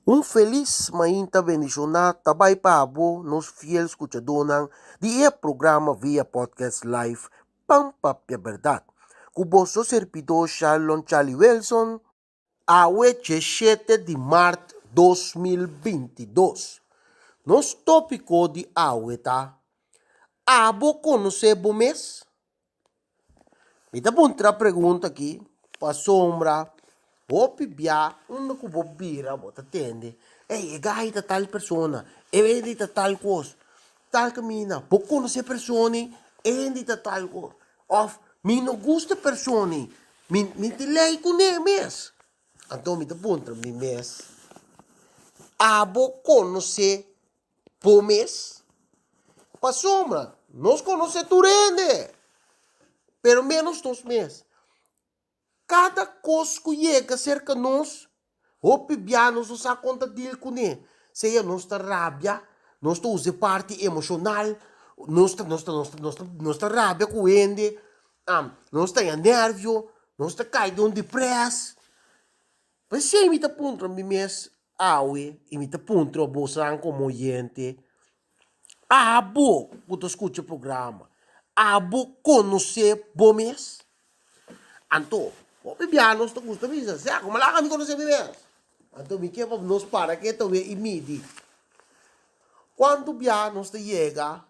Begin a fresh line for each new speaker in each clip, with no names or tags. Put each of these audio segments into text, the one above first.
Un felis mainta bendishoná ta bai pa abo nos fiel skuchadónan di e programa via podcast live Pan Papia Bèrdat ku boso serbidó Sharlon Charlie Wilson. Awe djeshete di mart 2022. Nos tópiko di awe ta, Abo konosé bo mes? Mi ta puntra pregunta aki pasobra hopi bia unda ku bo bira bo ta tende, ey e gai ta tal persona, e hende ta tal kos, tal kaminda, bo konosé e persona ei, e hende ta tal kos, òf mi no gusta e persona ei, mi mi tin lei kuné mes. Anto mi ta puntra mi mes, abo konosé bo mes? Pasobra nos konosé tur hende, pero ménos nos mes. Kada kos ku yega serka nos, hopi bia nos no sa kon ta dil kuné. Sea nos ta rabia, nos ta usa e parti emoshonal, nos ta nos ta nos ta nos ta nos ta rabia ku hende, nos ta haña nèrvio, nos ta kai den un deprès. P'esei mi ta puntra mi mes awe i mi ta puntra bosan komo oyente, abo ku ta skucha e programa, abo konosé bo mes? Anto, hopi bia nos ta gusta bisa, sea komo laga mi konosé mi mes? Anto mi ke pa nos para ketu awe i midi kuantu bia nos ta yega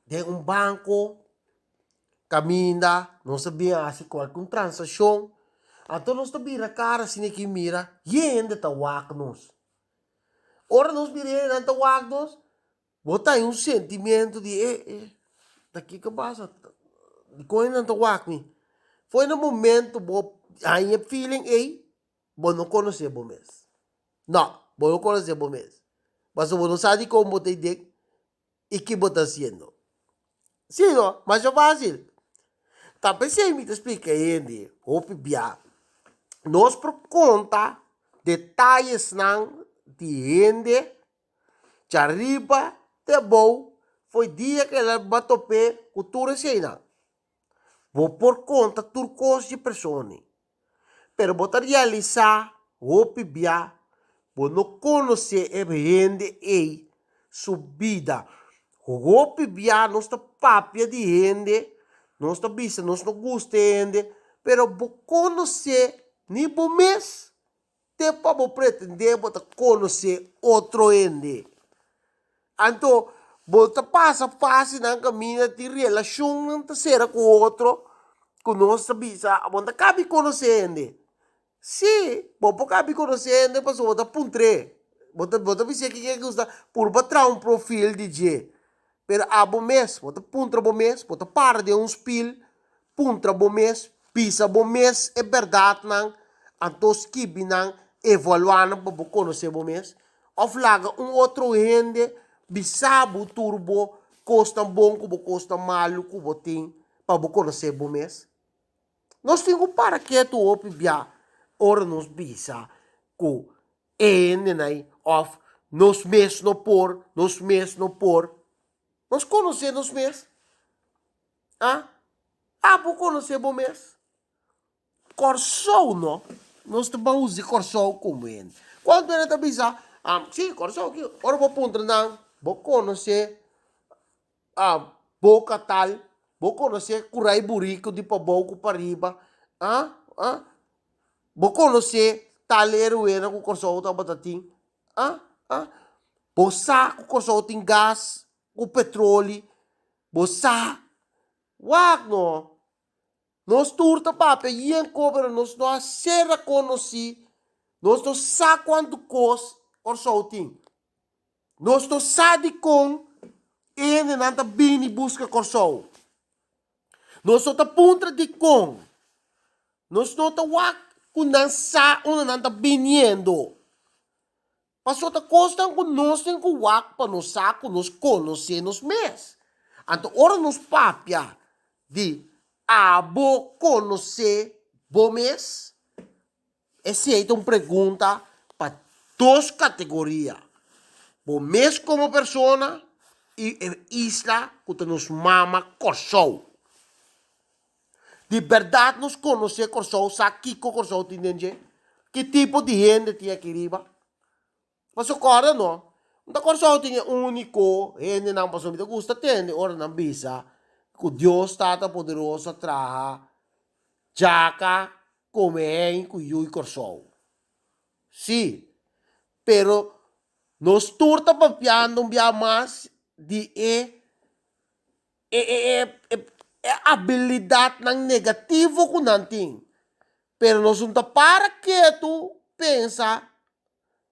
den un banko kaminda nos a bin hasi kualke un transakshon anto nos ta bira kara asina ki mira hende ta wak nos ora nos mira hende nan ta wak nos bo ta haña un sentimiento di e e ta kiko pasa dikon hende nan ta wak mi for na momento bo haña e feeling ei bo no konosé bo mes no bo no konosé bo mes pasobra bo no sa dikon bo ta den i ki bo ta hasiendo. Si no, masha fásil. Ta p'esei mi ta splika hende hopi bia, nos por konta detayesnan di hende djariba te abou for dia ku el a top'é ku tur eseinan. Bo por konta tur kos di persona. Pero bo ta realisá hopi bia bo no konosé e hende ei su bida. Hopi bia nos ta papia di hende, nos ta bisa nos no gusta e hende, pero bo konosé ni bo mes te pa bo pretendé bo ta konosé otro hende. Anto bo ta pasa fasenan kaminda tin relashonnan ta sera ku otro ku nos ta bisa bo no ta kabi konosé hende. Sí, bo por kabi konosé hende pasobra bo ta puntr'é, bo ta bo ta bis'é kiko e gusta, purba traha un profil di dje. Pero abo mes, bo ta puntra bo mes, bo ta para den un spil Puntra bo mes, bisa bo mes e bèrdatnan, anto skibi nan, evaluá nan pa bo konosé bo mes. Òf laga un otro hende bisa bo tur bo kosnan bon ku bo kosnan malu ku bo tin pa bo konosé bo mes. Nos tin ku para ketu hopi bia ora nos bisa ku e hendenan ei òf nos mes no por, nos mes no por. Nos konosé nos mes. A Abo konosé bo mes? Kòrsou no, nos ta ban usa Kòrsou komo hende. Kuantu hende ta bisa, sí, Kòrsou ki, ora bo puntra nan, bo konosé boka tal, bo konosé kurai buriku di pabou ku pariba, bo konosé tal heroena ku Kòrsou tabata tin, bo sa ku Kòrsou tin gas ku petroli, Bo sa? Wak no! Nos tur ta papia yen ko pero nos no a ser rekonosí, nos no sa kuantu kos Kòrsou tin. Nos no sa dikon e hendenan ta bini buska Kòrsou. Nos no ta puntra dikon. Nos no ta wak ku nan sa unda nan ta biniendo. Pasobra ta kosnan ku nos tin ku wak pa nos sa ku nos konosé nos mes. Anto ora nos papia di abo konosé bo mes, esei ta un pregunta pa dos kategoria, bo mes komo persona i e isla ku ta nos mama Kòrsou. Di bèrdat nos konosé Kòrsou, sa kiko Kòrsou tin den dje, ki tipo di hende tin aki riba. Pasobra kòrda no, no ta Kòrsou tin e úniko hendenan pasobra mi ta gusta tende ora nan bisa ku Dios Tata Poderoso a traha djaka kome hein ku yu Kòrsou. Sí, pero nos tur ta papiando un bia mas di e e e e e abilidatnan negativo ku nan tin. Pero nos no ta para ketu pensa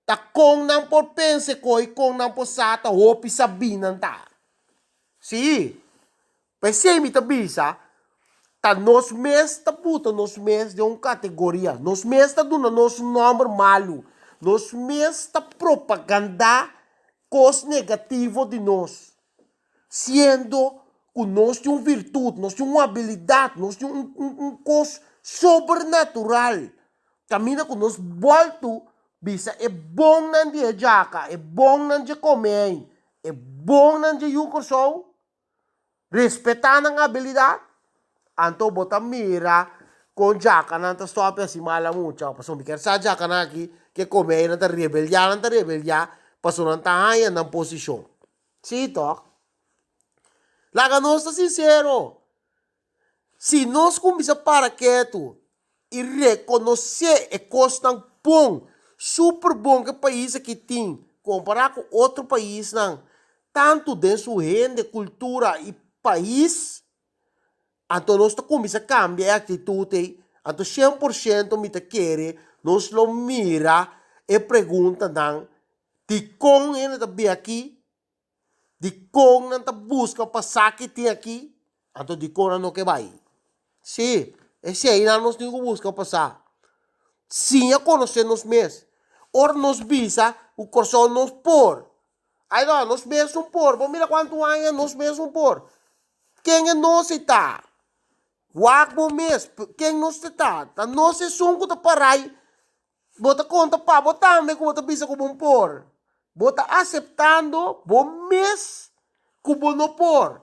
ta kon nan por pensa e kos i kon nan por sa ta hopi sabí nan ta. Sí, p'esei mi ta bisa, ta nos mes ta buta nos mes den un kategoria, nos mes ta duna nos un nòmber malu, nos mes ta propagandá kos negativo di nos, siendo ku nos tin un virtut, nos tin un abilidat, nos tin un un kos sobrenatural Kaminda ku nos bòltu bisa e bonnan di e djaka, e bonnan dje komei, e bonnan dje yu Kòrsou, respetá nan abilidat, anto bo ta mira kon djakanan ta stòp hasi mala mucha. Pasobra mi kier sa djakanan aki ke komeinan ta rebeldiá, nan ta rebeldiá pasobra nan ta haña nan posishon. Sí tòg? Laga nos ta sinsero. Si nos kuminsá para ketu i rekonosé e kosnan bon, super bon ku e pais aki tin kompará ku otro paisnan, tantu den su hende, kultura i pais, anto nos ta kuminsá kambia e aktitut ei, anto shen por shento mi ta kere nos lo mira e preguntanan dikon hende ta bin aki. Dikon nan ta buska pa sa ki tin aki, anto dikon nan no ke bai? Sí, eseinan nos tin ku buska pa sa. Siña konosé nos mes. Ora nos bisa ku Kòrsou nos por, ai no, nos mes no por. Bo mira kuantu aña nos mes no por. Ken e nos ei ta? Wak bo mes, ken nos ta ta? Ta nos esun ku ta parai Bo ta konta pa bo tambe ku bo ta bisa ku bo por. Bo ta aseptando bo mes ku bo no por.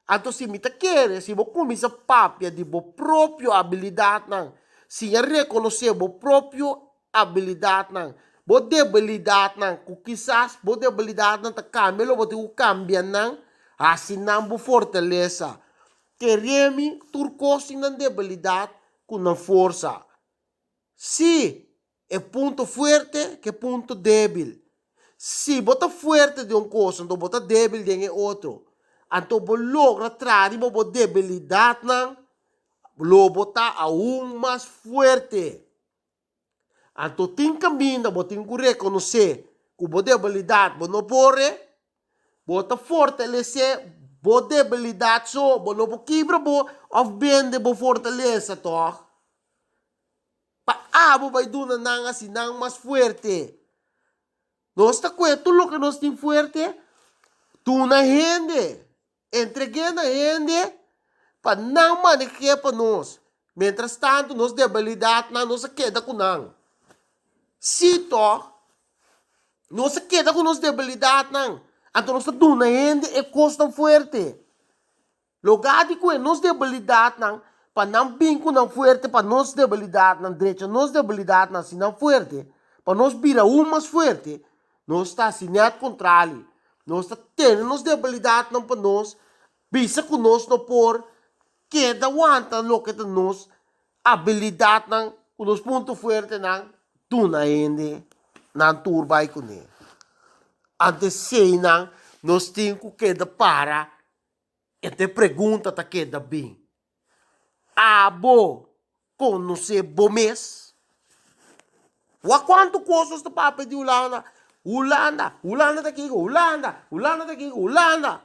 Anto si mi ta kere, si bo kuminsá papia di bo propio abilidatnan, siña rekonosé bo propio abilidatnan, bo debilidatnan, ku kisas bo debilidatnan ta kambia lo bo tin ku kambia nan, hasi nan bo fortalesa. Kere mi tur kos tin nan debilidat ku nan forsa. Sí, e punto fuerte ku e punto débil. Si bo ta fuerte den un kos, anto bo ta débil den e otro. Anto bo logra traha riba bo debilidatnan, lo bo ta aun mas fuerte. Anto tin kaminda bo tin ku rekonosé ku bo debilidat bo no por e, bo ta fortalesé bo debilidat so, bo no por kibra bo òf bende bo fortalesa tòg. Pa abo bai duna nan hasi nan mas fuerte. Nos ta kue tur loke nos tin fuerte, duna hende, entreg'é na hende pa nan maneh'é pa nos. Mientras tanto nos debilidatnan nos a keda ku nan. Sí tòg, nos a keda ku nos debilidatnan, anto nos ta duna hende e kosnan fuerte. Lugá di kue nos debilidatnan pa nan bin ku nan fuerte pa nos debilidatnan drecha nos debilidatnan hasi nan fuerte pa nos bira un mas fuerte, nos ta hasi nèt kontrali. Nos ta tene nos debilidatnan pa nos bisa ku nos no por keda wanta loke ta nos abilidatnan ku nos punto fuertenan duna hende nan tur bai kuné. Ante eseinan nos tin ku keda para. E te pregunta ta keda bin, Abo konosé bo mes? Wak kuantu kos nos ta papia di Hulanda, Hulanda, Hulanda ta kiko, Hulanda, Hulanda ta kiko, Hulanda.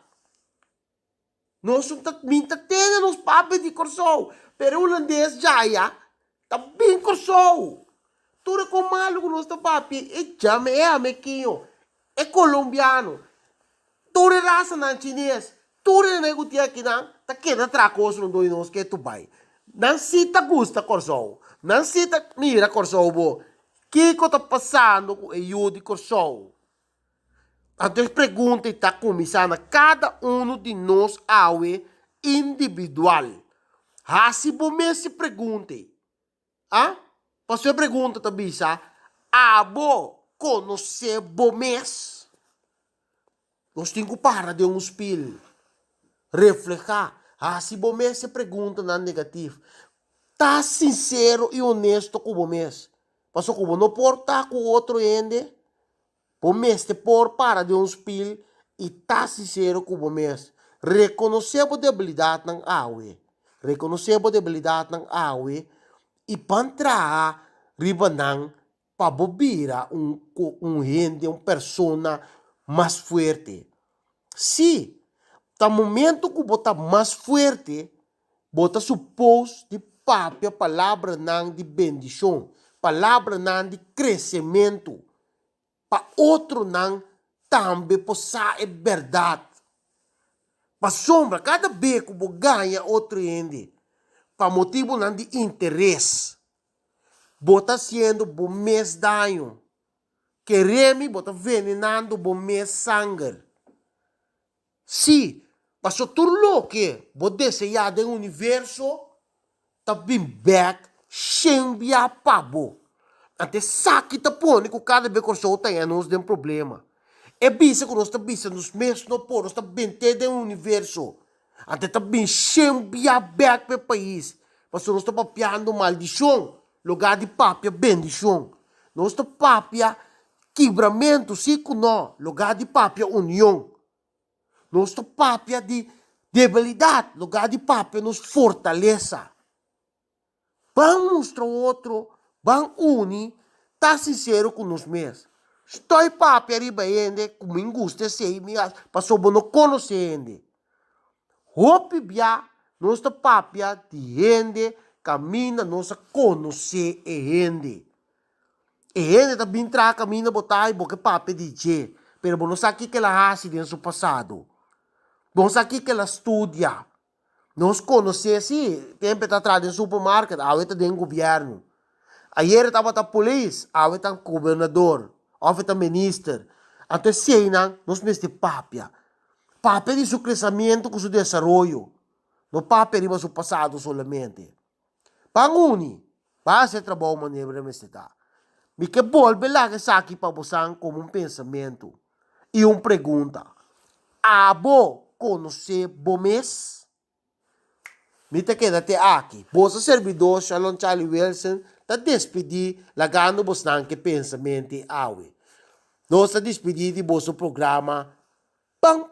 Nos no ta min ta tene nos papia di Kòrsou, pero e hulandes djaya ta bin Kòrsou. Tur e kon malu ku nos ta papia, e djame, e amekiño, e kolombiano, Tur e rasanan chines, tur e nan ku tin akinan ta keda traha kos rondó di nos ke tu bai. Nan si ta gusta Kòrsou. Nan si ta mira Kòrsou bo. Kiko ta pasando ku e yu di Kòrsou? Anto e pregunta ei ta kuminsá na kada unu di nos awe individual. Hasi bo mes e pregunta ei. A Pasobra e pregunta ta bisa, Abo. konosé bo mes? Nos tin ku para den un spil, reflehá, hasi bo mes e preguntanan negatif. Ta sinsero i honesto ku bo mes. Pasobra ku bo no por ta ku otro hende, bo mester por para den un spil i ta sinsero ku bo mes. Rekonosé bo debilidatnan awe. Rekonosé bo debilidatnan awe i ban traha riba nan pa bo bira un un hende, un persona mas fuerte. Sí, ta momento ku bo ta mas fuerte, bo ta supos di papia palabranan di bendishon, palabranan di kresementu, pa otronan tambe por sa e bèrdat. Pasobra kada be ku bo gaña otro hende pa motibunan di interes, Bo ta hasiendo bo mes daño. Kere mi, bo ta venenando bo mes sanger. Sí, paso tur loke bo deseá den universo ta bin bèk shen bia pa bo. Anto esaki ta pone ku kada be Kòrsou ta haña nos den problema. E bisa ku nos ta bisa nos mes no por, nos ta bent'é den universo. Anto e ta bin shen bia bèk pa e pais, pasobra nos ta papiando maldishon lugá di papia bendishon. Nos ta papia kibramentu, sí ku nò, lugá di papia union. Nos ta papia di debilidat lugá di papia nos fortalesa. Ban mustra otro, ban uni, ta sinsero ku nos mes. Stoi papia riba hende ku mi gusta esei, mi hasi, pasobra bo no konosé hende. Hopi bia nos ta papia di hende kaminda nos a konosé e hende. E hende ta bin traha kaminda bo ta i bo ke papia di dje, pero bo no sa kiko el a hasi den su pasado. Bo no sa kiko el a studia. Nos konosé si, tempu e ta traha den supermarket, awe ta den gobièrnu. Ayer e tabata polis, awe ta gobernador òf e ta minister. Anto eseinan nos mester papia. Papia di su kresamentu ku su desaroyo, no papia riba su pasado solamente. Ban uni, ban hasi e trabou manera mester ta. Mi ke bolbe laga esaki pa bosan komo un pensamentu i un pregunta, Abo konosé bo mes? Mi ta keda te aki. Boso serbidó Shalom Charlie Wilson ta despidí lagando bosnan ke pensamenti awe. Nos ta dispidí di boso programa Ban.